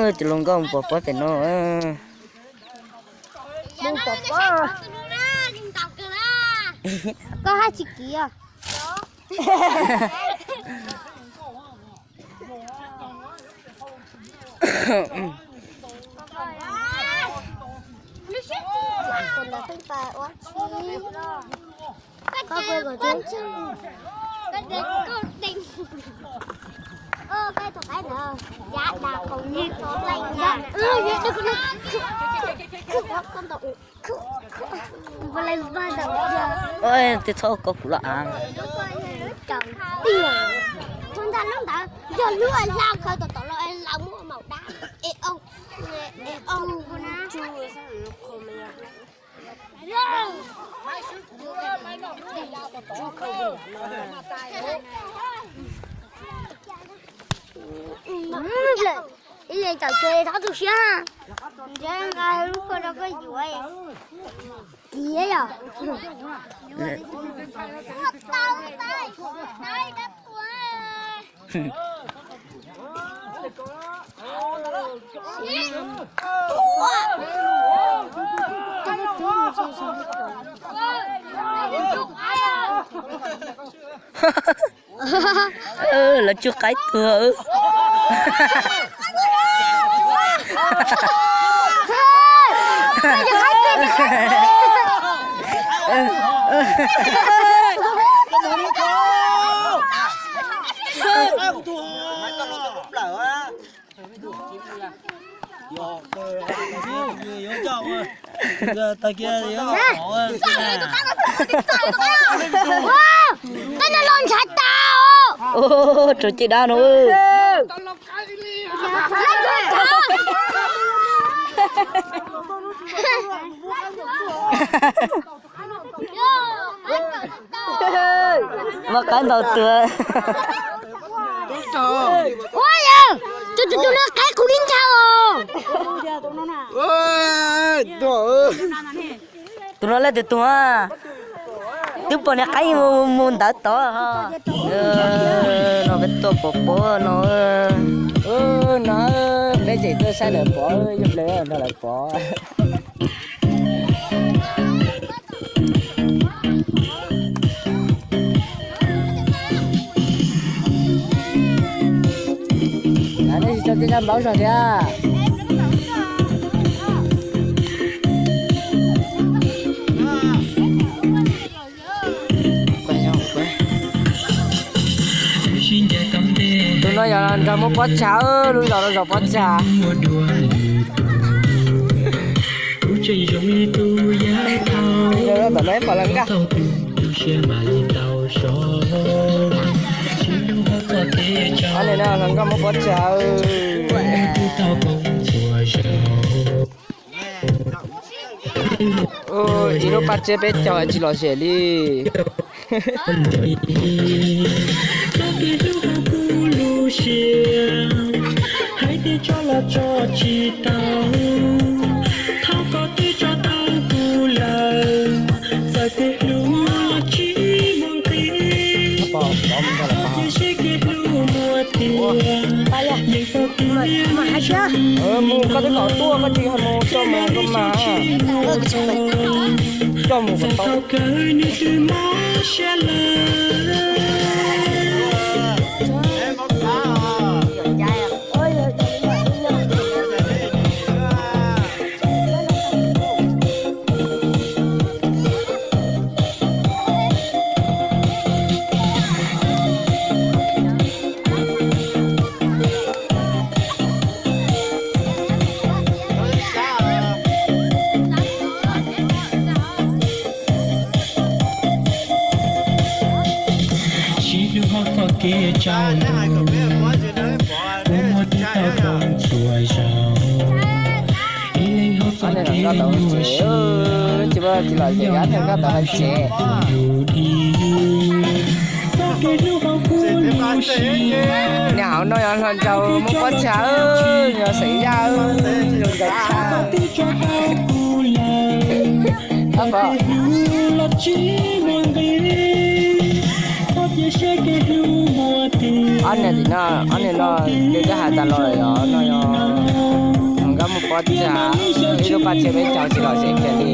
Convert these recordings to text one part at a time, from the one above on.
Tus hluas nkauj mus pov pob pem no. Mus pov pob. Koj haj tsis kiv os. Ej, tsis txhob kov kuv los av. Tus ntawd yog lub hlau khaws tom tom los es hlau muaj maum dab. Es o, es o. Ib leeg tawm tseg thov tu siab. Ntshe nqa lub koj rau koj yuav. Kiv yom. Lawv tsw qaib tuag. Koj no los ntshav tas. Rau ceg dab no. Muaj qaib ntau tuag. Ua yawg, tus tus tus no qaib qus li ntshav os. Tus no leej twg tuag? Twb pom niag qaib mus ntawd tod. No peb tuaj pov pob no. No peb tseem tuaj saib lawv pov, yog ple nrog lawv pov. Nej tsis tso tej zaj npaum zog thiab. Tus no yog nrog muab pob tshaj, lub zos no zos pob tshaj. Tom no pom lawv nkag. Ob niag no hluas nkauj muab pob tshaj. Ib lub paj tseb peb caug tsis lom zem li. Mus koj twb kom tuaj koj tsis mus tso mus koj mas. Coj mus kom tau. Sib hlub hauv txoj kev tsaus ntuj, kuv muaj twb tau koom txhua zaus. Ib leeg hauv txoj kev nyuaj siab, tsis muaj tsis lom zem, nkauj tau hais tsev. Niag hauv no yog hluas nraug muab pob tshaj, yog xeem Yaj, zoo nraug tshaj. Ob niag tim no, ob niag no nws twb hais tas los lawm, yog no yog Ib lub paj tseg peb caug tsis los tsev kiag li.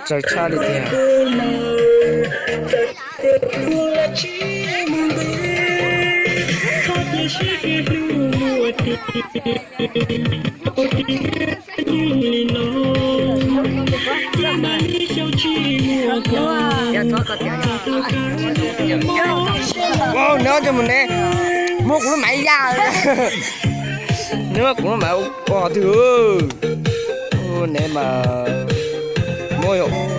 Tsawg tshaj li tiag. Neb mus ne, muab kuv lub maiv yaj. Neb muab kuv lub maiv ua qhov twg? Neb mas muab